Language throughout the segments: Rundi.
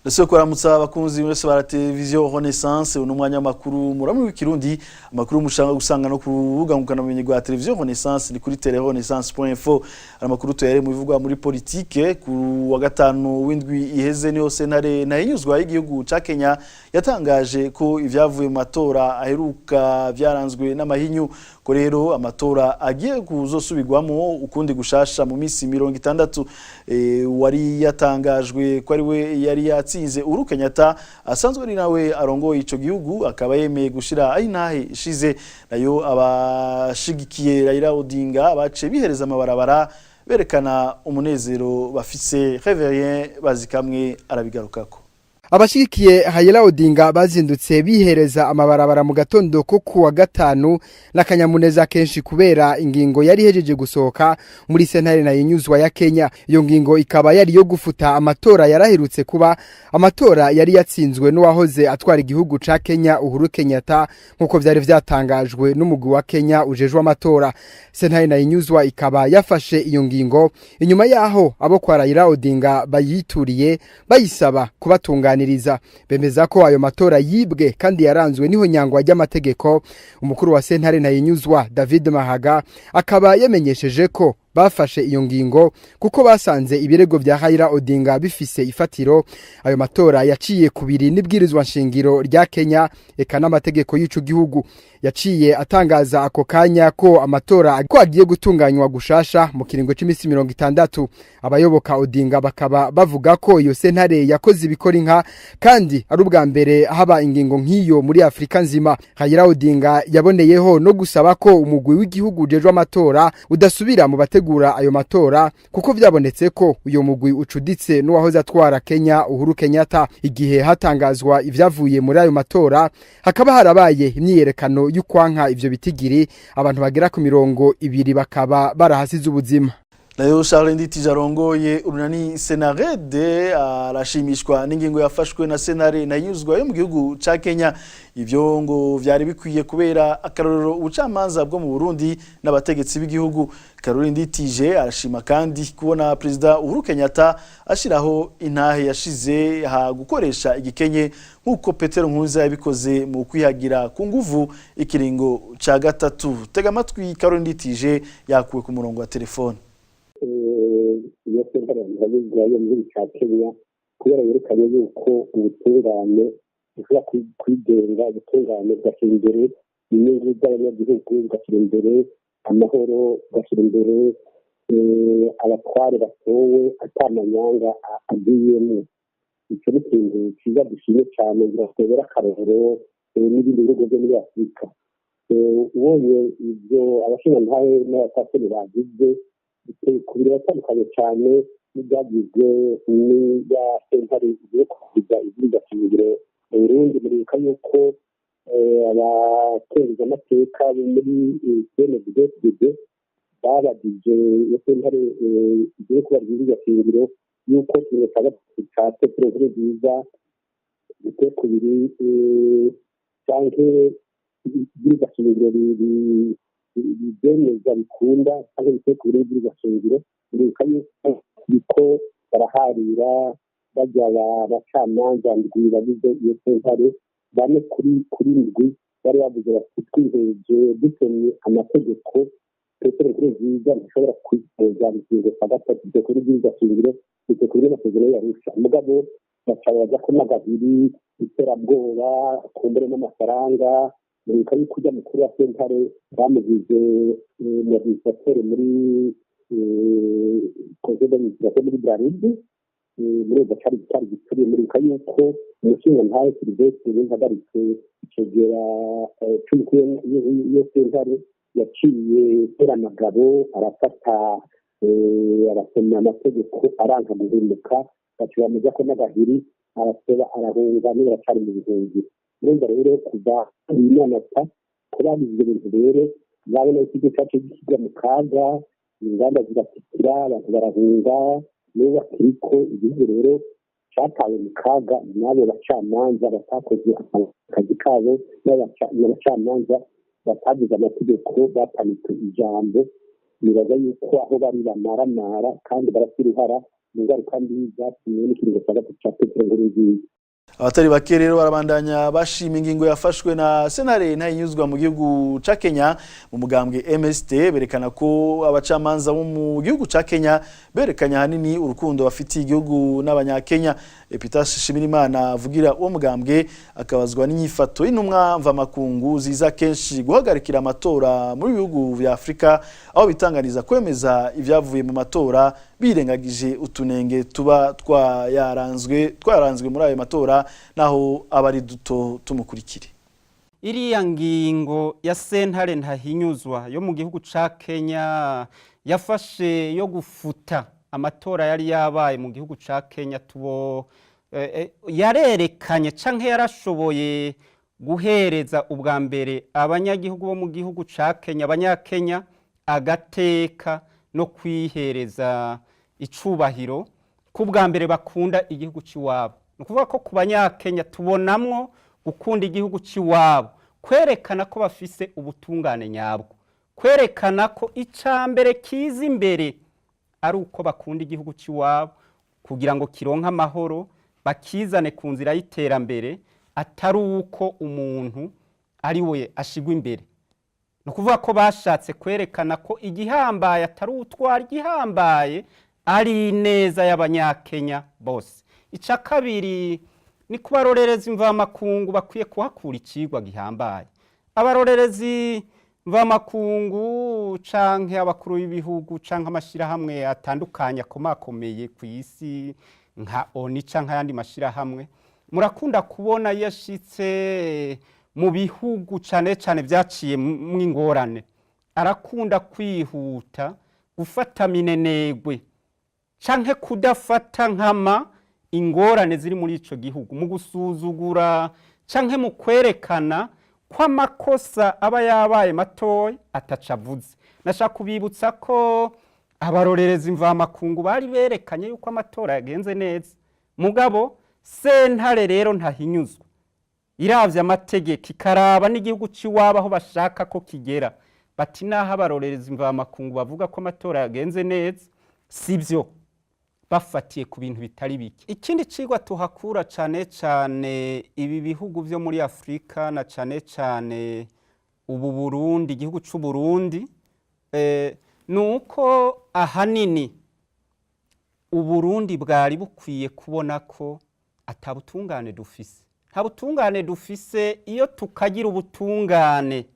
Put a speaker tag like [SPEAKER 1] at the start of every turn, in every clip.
[SPEAKER 1] Ndasubiye kuramutsa abakunzi mwese ba Televiziyo Renaissance. Uno mwanya w'amakuru muramwe w'ikirundi, amakuru mushanga gusanga no ku rubuga ngurukanabumenyi rwa Televiziyo Renaissance, ni kuri telerenaissance.info. Amakuru tuyare mu bivugwa muri politike. Ku wa gatanu w'indwi iheze niho sentare ntahinyuzwa y'igihugu ca Kenya yatangaje ko ivyavuye mu matora aheruka vyaranzwe n'amahinyu, ko rero amatora agiye kuzosubirwamo ukundi gushasha mu misi 60. Wari yatangajwe ko ari we yari yatsinze, Uhuru Kenyatta, asanzwe ari nawe arongoye ico gihugu, akaba yemeye gushira aho intahe ishize. Nayo abashigikiye Raila Odinga bace bihereza amabarabara berekana umunezero bafise. Reverien Bazikamwe arabigarukako.
[SPEAKER 2] Abashigikiye Raila Odinga bazindutse bihereza amabarabara mu gatondo ko kuwa gatanu n'akanyamuneza kenshi, kubera ingingo yari ihejeje gusohoka muri sentare ntahinyuzwa ya Kenya. Iyo ngingo ikaba yari yo gufuta amatora yaraherutse kuba, amatora yari yatsinzwe n'uwahoze atwara igihugu ca Kenya, Uhuru Kenyatta, nk'uko vyari vyatangajwe n'umugwi wa Kenya ujejwe amatora. Sentare ntahinyuzwa ikaba yafashe iyo ngingo inyuma yaho abo kwa Raila Odinga bayituriye bayisaba kubatunganiriza, bemeza ko ayo matora yibwe kandi yaranzwe n'ihonyangwa ry'amategeko. Umukuru wa sentare ntahinyuzwa, David Maraga, akaba yamenyesheje ko bafashe iyo ngingo kuko basanze ibirego vya Raila Odinga bifise ifatiro. Ayo matora yaciye kubiri n'ibwirizwa nshingiro rya Kenya eka n'amategeko y'ico gihugu. Yaciye atangaza ako kanya ko amatora ko agiye gutunganywa gushasha mu kiringo c'imisi 60. Abayoboka Odinga bakaba bavuga ko iyo sentare yakoze ibikora inka, kandi ari ubwa mbere haba ingingo nk'iyo muri Afrika nzima. Raila Odinga yaboneyeho no gusaba ko umugwi w'igihugu ujejwe amatora udasubira mu bategura ayo matora, kuko vyabonetse ko uyo mugwi ucuditse n'uwahoze atwara Kenya, Uhuru Kenyatta. Igihe hatangazwa ivyavuye muri ayo matora, hakaba harabaye imyiyerekano y'ukwanka ivyo bitigiri, abantu bagera ku 20 bakaba barahasize ubuzima.
[SPEAKER 1] Nayo Charles Nditije arongoye urunani Senarede arashimishwa n'ingingo yafashwe na sentare ntahinyuzwa yo mu gihugu ca Kenya. Ivyo ngo vyari bikwiye kubera akarorero ubucamanza bwo mu Burundi n'abategetsi b'igihugu. Caroline Nditije arashima kandi kubona Perezida Uhuru Kenyatta ashiraho intahe yashize ha gukoresha igikenye, nk'uko Petero Nkurunziza yabikoze mu kwihagira ku nguvu ikiringo ca gatatu. Tega amatwi Caroline Nditije yakuwe ku murongo wa telefone.
[SPEAKER 3] Iyo sentare ntahinyuzwa yo muri ca Kenya, kubera yerekanye yuko ubutungane bushobora kwigenga, ubutungane bugashyira imbere inyungu z'abanyagihugu, bugashyira imbere amahoro, bugashyira imbere abatware batowe atamanyanga agiyemo. Icyo ni ikintu cyiza dushimye cyane, biratubera akarorero n'ibindi bihugu byo muri Afurika. Ubonye ibyo abashingantahe n'abapasiteri bagize ku biratandukanye cyane n'ibyagizwe n'iya sentare igiye kugiza ibwirizwa mu Burundi. Muribuka yuko abakenguzamateka bo muri CNDD-FDD babagije iyo sentare igiye kuba ibwirizwa shingiro yuko kimwe cya gatatu ca Petero Nkurunziza gite kubiri canke ibwirizwa shingiro bibyemeza bikunda, canke biteye kubiri n'ibwirizwa shingiro. Muribuka yuko biriko baraharira bajya abacamanza ndwi bagize iyo sentare, bane kuri ndwi bari bavuze bati: "Twiheje dusomye amategeko, Petero Nkurunziza ntashobora kwitoza mu kiringo cya gatatu, biteye kuri ibwirizwa shingiro, biteye kuri n'amasezerano y'Arusha." Mugabo baca baja ko n'agahiri, iterabwoba, kumbure n'amafaranga. Muribuka yuko ujya mukuru wa sentare bamugize administrateur muri conseil d'administration muri Brarudi, muri ubwo cari gituriye. Muribuka yuko umushingantahe Sylvestre Nimpagaritse, icegera c'umukuru w'iyo sentare, yaciye Teramagabo arafata, arasoma amategeko, aranka guhemuka, baca bamujako n'agahiri, araseba, arahunga, n'ubu aracari mu buhungiro. Urumva rero kuva inanata ko bagize ibyo bintu rero, babona ko igihugu cyacu gishyirwa mu kaga, inganda zigatikira, abantu barahunga, n'ubu bakiriko. Igihugu rero catawe mu kaga n'abo bacamanza batakoze akazi kabo, n'abacamanza batagize amategeko, batanitse ijambo. Nibaza yuko aho bari bamaramara kandi barafite uruhara. Ingaruka mbi zatumwe n'ikiringo cya gatatu cya Petero Nkurunziza.
[SPEAKER 1] Abatari bake rero barabandanya bashima ingingo yafashwe na sentare ntahinyuzwa mu gihugu ca Kenya. Mu mugambwe MST berekana ko abacamanza bo mu gihugu ca Kenya berekanye ahanini urukundo bafitiye igihugu n'abanyakenya. Epitas Shimirimana avugira uwo mugambwe akabazwa n'inyifato y'intumwa mvamakungu ziza kenshi guhagarikira amatora muri bihugu vya Afrika, aho bitanganiza kwemeza ivyavuye mu matora birengagije utunenge tuba twayaranzwe muri ayo matora, naho aba ari duto. Tumukurikire.
[SPEAKER 4] Iriya ngingo ya sentare ntahinyuzwa yo mu gihugu ca Kenya yafashe yo gufuta amatora yari yabaye mu gihugu ca Kenya, tubo yarerekanye canke yarashoboye guhereza ubwa mbere abanyagihugu bo mu gihugu ca Kenya, abanyakenya, agateka no kwihereza icubahiro ku bwa mbere bakunda igihugu c'iwabo. Ni ukuvuga ko ku banyakenya tubonamwo gukunda igihugu c'iwabo, kwerekana ko bafise ubutungane nyabwo, kwerekana ko icya mbere kiza imbere ari uko bakunda igihugu c'iwabo kugira ngo kironke amahoro, bakizane ku nzira y'iterambere, atari uko umuntu ari we ashigwa imbere. Ni ukuvuga ko bashatse kwerekana ko igihambaye atari utwara, igihambaye ari ineza y'abanyakenya bose. Icya kabiri ni kubarorerezi mvamakungu bakwiye kuhakura icigwa gihambaye. Abarorerezi mvamakungu canke abakuru b'ibihugu canke amashirahamwe atandukanye akomakomeye ku isi nka ONU canke ayandi mashirahamwe, murakunda kubona iyo ashitse mu bihugu cane cane vyaciye mw'ingorane, arakunda kwihuta gufata minenegwe canke kudafata nkama ingorane ziri muri ico gihugu, mu gusuzugura canke mu kwerekana ko amakosa aba yabaye matoya ataca avuze. Nashaka kubibutsa ko abarorerezi mvamakungu bari berekanye yuko amatora yagenze neza, mugabo sentare rero ntahinyuzwa iravye amategeko, ikaraba n'igihugu c'iwabo aho bashaka ko kigera, bati naho abarorerezi mvamakungu bavuga ko amatora yagenze neza, sivyo, bafatiye ku bintu bitari bike. Ikindi cigwa tuhakura, cane cane ibi bihugu vyo muri Afurika na cane cane ubu Burundi, igihugu c'u Burundi, ni uko ahanini Uburundi bwari bukwiye kubona ko ata butungane dufise, nta butungane dufise. Iyo tukagira ubutungane,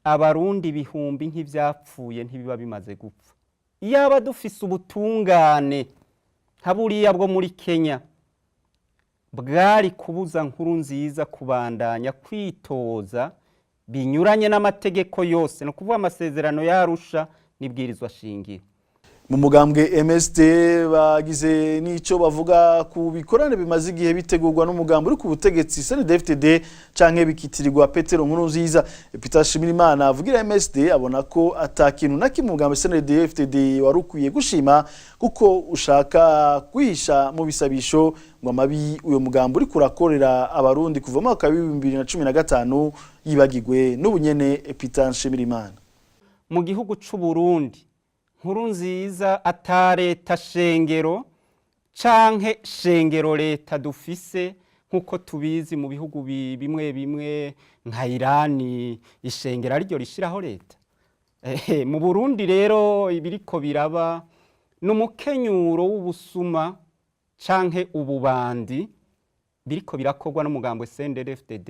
[SPEAKER 4] Abarundi ibihumbi nk'ivyapfuye ntibiba bimaze gupfa. Iyaba dufise ubutungane nka buriya bwo muri Kenya, bwari kubuza Nkurunziza kubandanya kwitoza binyuranye n'amategeko yose, ni ukuvuga amasezerano y'Arusha n'ibwirizwa shingiro.
[SPEAKER 1] Mu mugambwe MST bagize n'ico bavuga ku bikorane bimaze igihe bitegurwa n'umugambi uri ku butegetsi CNDD-FDD canke bikitirirwa Petero Nkurunziza. Peter Shimirimana avugira MSD abona ko ata kintu na kimwe umugambi CNDD-FDD wari ukwiye gushima, kuko ushaka kwihisha mu bisabisho ngo amabi uyo mugambi uri kurakorera Abarundi kuva mu mwaka wa 2015 yibagirwe n'ubunyene. Peter Shimirimana.
[SPEAKER 4] Mu gihugu c'u Burundi, Nkurunziza, ata leta shengero canke shengero leta dufise nk'uko tubizi mu bihugu bimwe bimwe nka Irani, ishengero ariryo rishiraho leta. Mu Burundi rero ibiriko biraba ni umukenyuro w'ubusuma canke ububandi biriko birakorwa n'umugambwe CNDD-FDD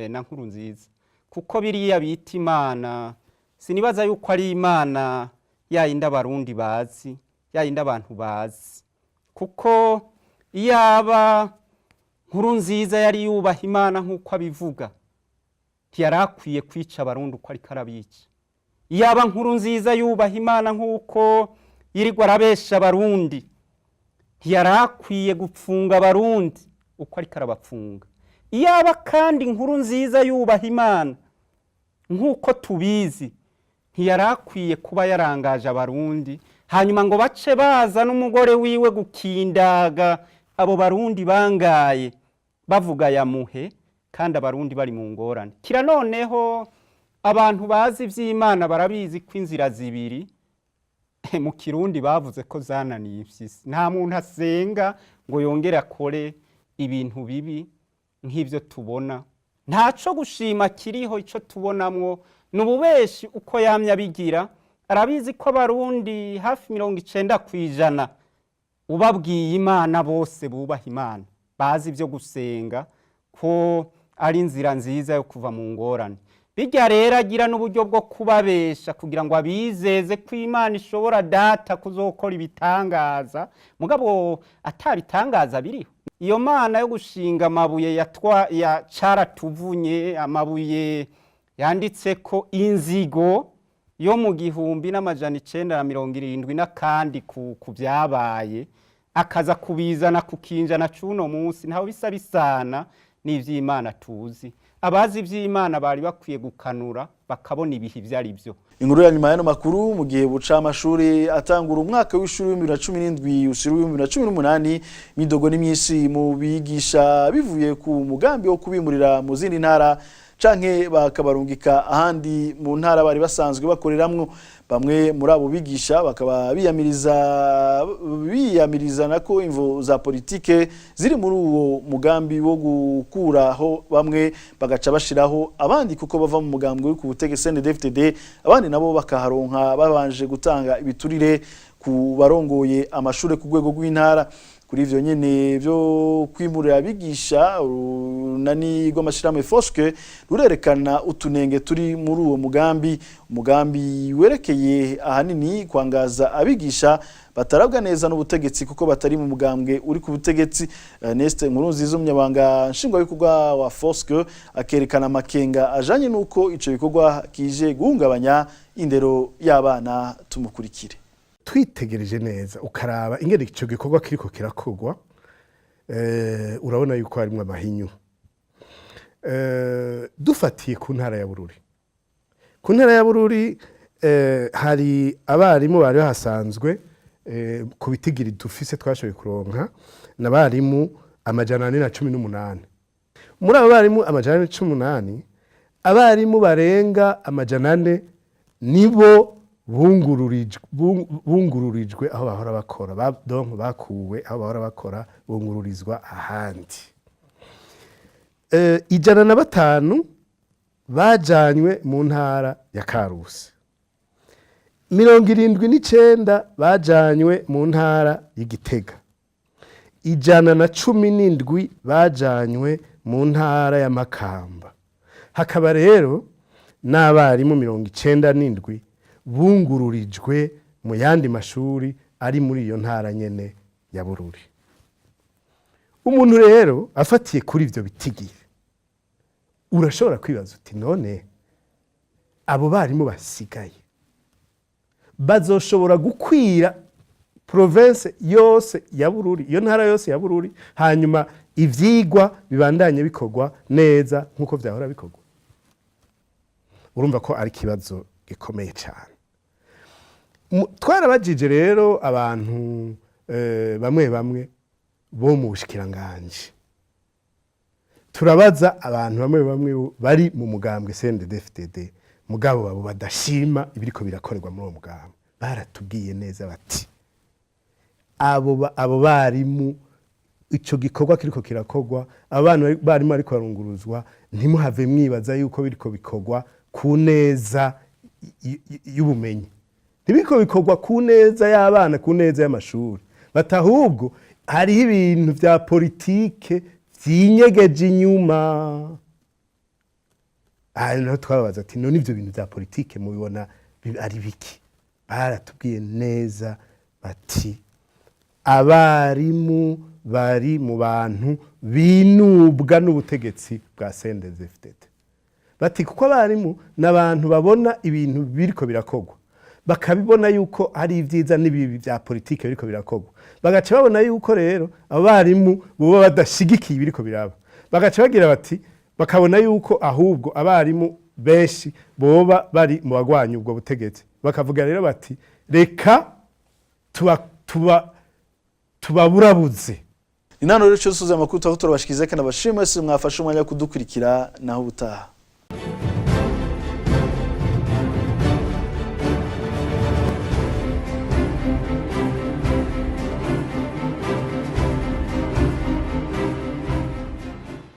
[SPEAKER 4] na Nkurunziza, kuko biriya bita Imana, sinibaza yuko ari Imana yayindi Abarundi bazi, yayindi abantu bazi, kuko iyaba Nkurunziza yari yubaha Imana nk'uko abivuga, ntiyari akwiye kwica Abarundi uko ariko arabica. Iyaba Nkurunziza yubaha Imana nk'uko yirirwa arabesha Abarundi, ntiyari akwiye gupfunga Abarundi uko ariko arabapfunga. Iyaba kandi Nkurunziza yubaha Imana nk'uko tubizi, ntiyari akwiye kuba yarangaje Abarundi, hanyuma ngo bace baza n'umugore wiwe gukindaga abo Barundi bangaye bavuga yamuhe, kandi Abarundi bari mu ngorane. Kira noneho abantu bazi ivy'Imana barabizi ko inzira zibiri Mu Kirundi bavuze ko zananiye impyisi. Nta muntu asenga ngo yongere akore ibintu bibi nk'ibyo tubona. Ntaco gushima kiriho. Ico tubonamwo ni ububeshi. Uko yamye abigira, arabizi ko Abarundi hafi 90% ubabwiye Imana bose bubaha Imana, bazi ibyo gusenga ko ari inzira nziza yo kuva mu ngorane. Bijya rero agira n'uburyo bwo kubabesha kugira ngo abizeze ko Imana ishobora data kuzokora ibitangaza, mugabo atabitangaza biriho. Iyo Mana yo gushinga amabuye yatwa ya caratuvunye, amabuye yanditse ko inzigo yo mu 1970 n'akandi ku byabaye, akaza kubizana ku kinjana c'uno munsi, ntaho bisa bisana n'ivy'Imana tuzi. Abazi ivy'Imana bari bakwiye gukanura bakabona ibihe ivyo ari byo.
[SPEAKER 1] Inkuru ya nyuma y'ano makuru: mu gihe buca amashuri atangura umwaka w'ishuri w'2017 ushira w'2018, imidogo ni myinshi mu bigisha bivuye ku mugambi wo kubimurira mu zindi ntara canke bakabarungika ahandi mu ntara bari basanzwe bakoreramwo. Bamwe muri abo bigisha bakaba biyamiriza nako imvo za politike ziri muri uwo mugambi wo gukuraho bamwe bagaca bashiraho abandi kuko bava mu mugambi uri ku butegetsi CNDD-FDD, abandi nabo bakaharonka babanje gutanga ibiturire ku barongoye amashure ku rwego rw'intara. Kuri ivyo nyene vyo kwimurira abigisha, urunani rw'amashirahamwe Foske rurerekana utunenge turi muri uwo mugambi, umugambi werekeye ahanini kwangaza abigisha batarabwa neza n'ubutegetsi kuko batari mu mugambwe uri ku butegetsi. Ernest Nkurunziza, umunyabanga nshingwabikorwa wa Foske, akerekana amakenga ajanye n'uko ico gikorwa kije guhungabanya indero y'abana. Tumukurikire.
[SPEAKER 5] Twitegereje neza, ukaraba ingene ico gikorwa kiriko kirakorwa, urabona yuko harimwo amahinyu. Dufatiye ku ntara ya Bururi, ku ntara ya Bururi hari abarimu bari bahasanzwe, ku bitigiri dufise twashoboye kuronka, n'abarimu 418. Muri abo barimu 418, abarimu barenga 400 nibo bungururijwe aho bahora bakora, donc bakuwe aho bahora bakora bungururizwa ahandi. 105 bajanywe mu ntara ya Karusi, 79 bajanywe mu ntara y'Igitega, 117 bajanywe mu ntara ya Makamba. Hakaba rero n'abarimu 97 bungururijwe mu yandi mashuri ari muri iyo ntara nyene ya Bururi. Umuntu rero afatiye kuri ivyo bitigiri, urashobora kwibaza uti: none abo barimu basigaye bazoshobora gukwira province yose ya Bururi, iyo ntara yose ya Bururi, hanyuma ivyigwa bibandanye bikorwa neza nk'uko vyahora bikorwa? Urumva ko ari ikibazo gikomeye cyane. Twarabajije rero abantu bamwe bamwe bo mu bushikiranganji, turabaza abantu bamwe bamwe bari mu mugambwe CNDD-FDD, mugabo babo badashima ibiriko birakorerwa muri uwo mugambwe. Baratubwiye neza bati: abo barimu, ico gikorwa kiriko kirakorwa, abo bana barimu ariko barunguruzwa, ntimuhave mwibaza yuko biriko bikorwa ku neza y'ubumenyi, ntibiriko bikorwa ku neza y'abana, ku neza y'amashuri. Bati ahubwo hariho ibintu vya politike vyinyegeje inyuma. Aha naho twababaza ati: none ivyo bintu vya politike mubibona ari biki? Baratubwiye neza bati: abarimu bari mu bantu binubwa n'ubutegetsi bwa CNDD-FDD. Bati kuko abarimu ni abantu babona ibintu biriko birakorwa, bakabibona yuko ari ibyiza n'ibibi bya politike biriko birakorwa, bagaca babona yuko rero abo barimu boba badashigikiye ibiriko biraba, bagaca bagira bati bakabona yuko ahubwo abarimu benshi boba bari mu bagwanya ubwo butegetsi. Bakavuga rero bati: reka tuba tuba tubaburabuze.
[SPEAKER 1] Ni nano rero cyo suza amakuru turabashikiza, kandi abashimwe mwese mwafashe umwanya wo kudukurikira. Naho ubutaha.